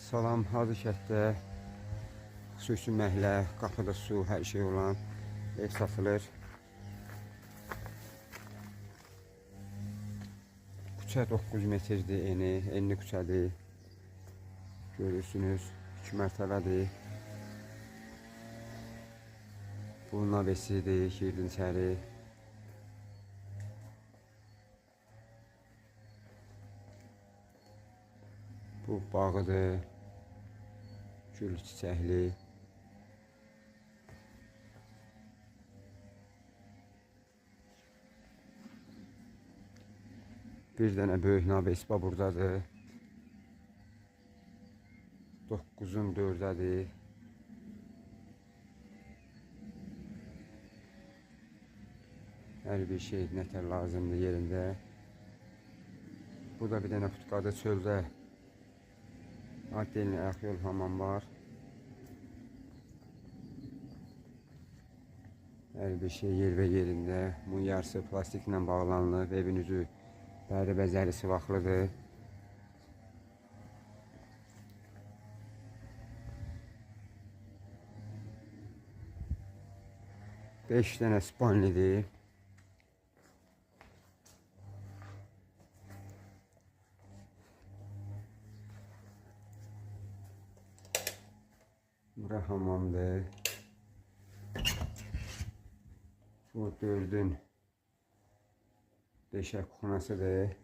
Salam, Hacı kənddə xüsusi məhəllə, qapıda su, hər şey olan ev satılır. Küçə 9 metrdir eni, enli küçədir. Görürsünüz, 2 mərtəbədir. Bu navesidir, girdin içəri. Bu bağıdır, gül çiçəkli. Bir dənə böyük naves buradadır. 9-un 4-ədir. Hər bir şey nətər lazımdır yerində. Bu da bir dənə putqadır çöldə. Addelini ayaq yol hamam var. Hər bir şey yer və yerində. Bunun yarısı plastiklə bağlanılıb. Evin üzü bəri bəzəri sıvaqlıdır. Beş dənə spanlidir. Bura hamamdır. Bu 4-ün 5-ə kuxunasıdır.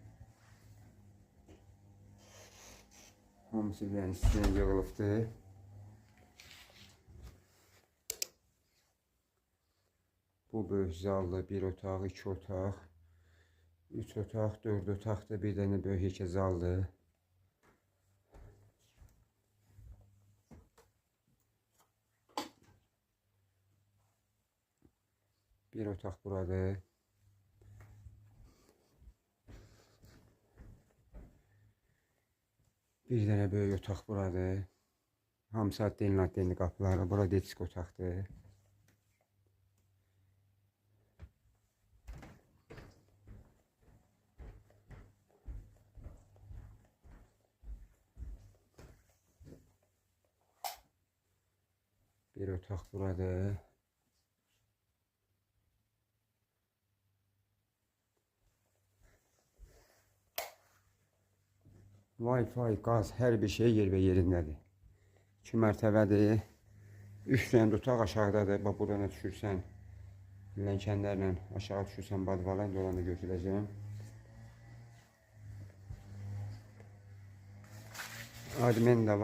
Hamısı bir dənə üstünə yığılıbdır. Bu böyük zaldır. 1 otaq, 2 otaq, 3 otaq, 4 otaqdır. Bir dənə böyük yekə zaldır. Bir otaq buradır. Bir dənə böyük otaq buradır. Hamısı addenli qapıları. Bura desk otaqdır. Bir otaq buradır. Wi-Fi, qaz, hər bir şey yer və yerindədir. 2 mərtəbədir. 3 dənə otaq aşağıdadır. Bax, buradan da düşürsən, lənkənlərlə aşağı düşürsən, badvala, indi olanı götürəcəyim. Admin də var.